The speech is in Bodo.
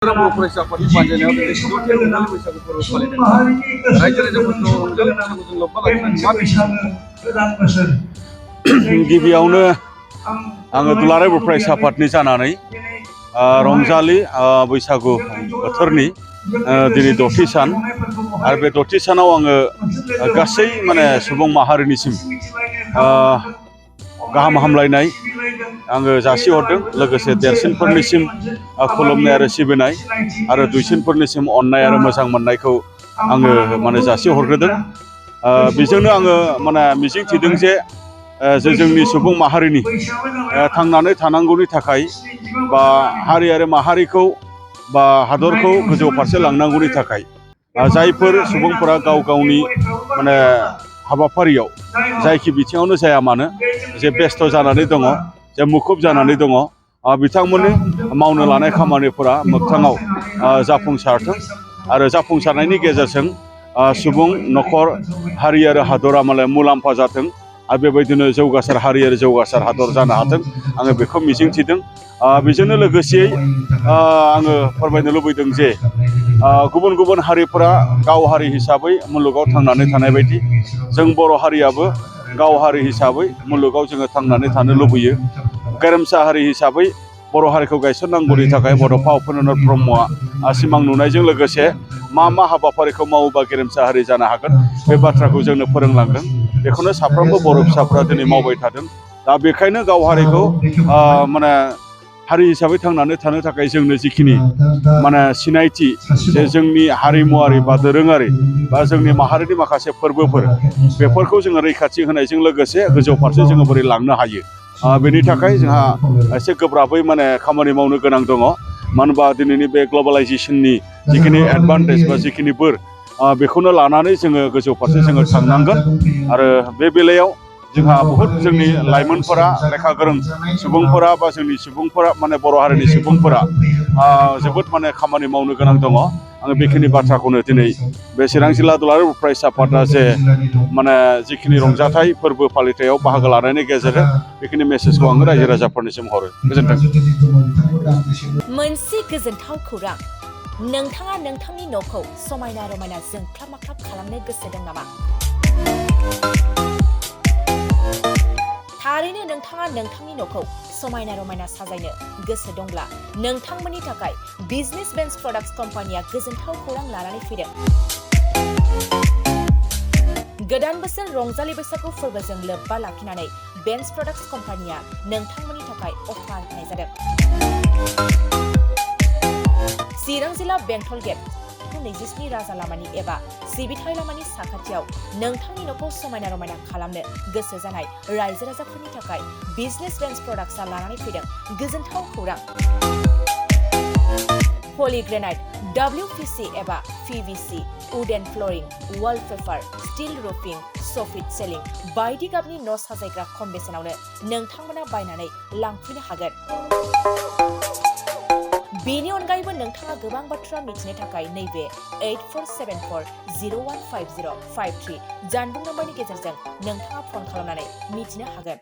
फरायसा आफादनि बानजायनायाव दिनै 16थि रंजालि बैसागु फोरबो फालिदों। रायजो राजाफोरखौ रंजालि बैसागुजों लोब्बा लाखिनानै मा गिबियावनो आङो दुलाराय बर' फरायसा आफादनि जानानै रंजालि बैसागु बोथोरनि दिनै 6थि सान आरो बे 6थि सानाव आङो गासै सुबुं माहारिनिसिम गाहाम हामलायनाय आङो जासिहरदों। लोगोसे देरसिनफोरनिसिम खुलुमनाय आरो सिबिनाय आरो दुइसिनफोरनिसिम अननाय आरो मोजां मोननायखौ आङो जासिहरग्रोदों। बेजोंनो आङो मिजिं थिदों जे जोंनि सुबुं माहारिनि थांनानै थानांगौनि थाखाय बा हारि आरो माहारिखौ बा हादरखौ गोजौ फारसे लांनांगौनि थाखाय जायफोर सुबुंफोरा गाव गावनि हाबाफारियाव जायखि बिथिङावनो जाया मानो जे बेस्थ' जानानै दङ, जे मुखुब जानानै दङ, बिथांमोननि मावनो लानाय खामानिफोरा मोगथाङाव जाफुंसारथों आरो जाफुंसारनायनि गेजेरजों सुबुं न'खर हारि आरो हादरा मुलाम्फा जाथों आरो बेबायदिनो जौगासार हारि आरो जौगासार हादर जानो हाथों आङो बेखौ मिजिंथिदों। बेजोंनो लोगोसेयै आङो फोरमायनो लुबैदों जे गुबुन गुबुन हारिफोरा गाव हारि हिसाबै मुलुगाव थांनानै थानाय बायदि जों बर' हारियाबो गाव हारि हिसाबै मुलुगाव जोङो थांनानै थानो लुबैयो। गेरेमसा हारि हिसाबै बर' हारिखौ गायसननांगौनि थाखाय बड'फा उपेन्द्रनाथ ब्रह्मआ सिमां नुनायजों लोगोसे मा हाबाफारिखौ मावोबा गेरेमसा हारि जानो हागोन बे बाथ्राखौ जोंनो फोरोंलांदों। बेखौनो साफ्रोमबो बर' फिसाफ्रा दिनै मावबाय थादों। दा बेखायनो गाव हारिखौ हारि हिसाबै थांनानै थानो थाखाय जोंनो जिखिनि सिनायथि जे जोंनि हारिमुवारि बा दोरोङारि बा जोंनि माहारिनि माखासे फोरबोफोर बेफोरखौ जोङो रैखाथि होनायजों लोगोसे गोजौ फारसे जोङो बोरै लांनो हायो, बेनि थाखाय जोंहा एसे गोब्राबै खामानि मावनो गोनां दङ। मानो होनबा दिनैनि बे ग्लबेलाइजेसननि जिखिनि एडभान्टेज बा जिखिनि बेखौनो लानानै जोङो गोजौ फारसे जोङो थांनांगोन। आरो बे बेलायाव जोंहा बहुद जोंनि लाइमोनफोरा लेखा गोरों सुबुंफोरा बा जोंनि सुबुंफोरा बर' हारिनि सुबुंफोरा जोबोद खामानि मावनो गोनां दङ। आङो बेखिनि बाथ्राखौनो दिनै बे चिरां जिल्ला दुलाराय बर' फरायसा आफादा जे जिखिनि रंजाथाइ फोरबो फालिथायाव बाहागो लानायनि गेजेरजों बेखिनि मेसेजखौ आङो रायजो राजाफोरनिसिम हरो। गोजोन्थों। मोनसे गोजोनथाव खौरां, नोंथाङा नोंथांनि न'खौ समायना रमायना जोंख्लाब माख्लाब खालामनो गोसो दं नामा? थारैनो नोंथाङा नोंथांनि न'खौ समायना रमायना साजायनो गोसो दंब्ला नोंथांमोननि थाखाय बिजनेस बेन्स प्रडाक्ट्स कम्पानिया गोजोनथाव खौरां लानानै फैदों। गोदान बोसोर रंजालि बैसागु फोरबोजों लोब्बा लाखिनानै बेन्स प्रडाक्ट्स कम्पानिया नोंथांमोननि थाखाय अफार होनाय जादों। चिरां जिल्ला बेंटल गेट 27 राजा लामानि एबा सिबिथाय लामानि साखाथियाव नोंथांनि न'खौ समायना रमायना खालामनो गोसो जानाय रायजो राजाफोरनि थाखाय बिजनेस बेन्स प्रडाक्ट्सआ लानानै फैदों गोजोनथाव खौरां। पलिग्रेनाइट, WPC एबा PVC, wooden flooring, wallpaper, steel roofing, soffit ceiling बायदि गाबनि न' साजायग्रा खम बेसेनावनो नोंथांमोना बायनानै लांफैनो हागोन। बेनि अनगायैबो नोंथाङा गोबां बाथ्रा मिथिनो थाखाय नैबे 8474015053 जानबुं नम्बरनि गेजेरजों नोंथाङा फन खालामनानै मिथिनो हागोन।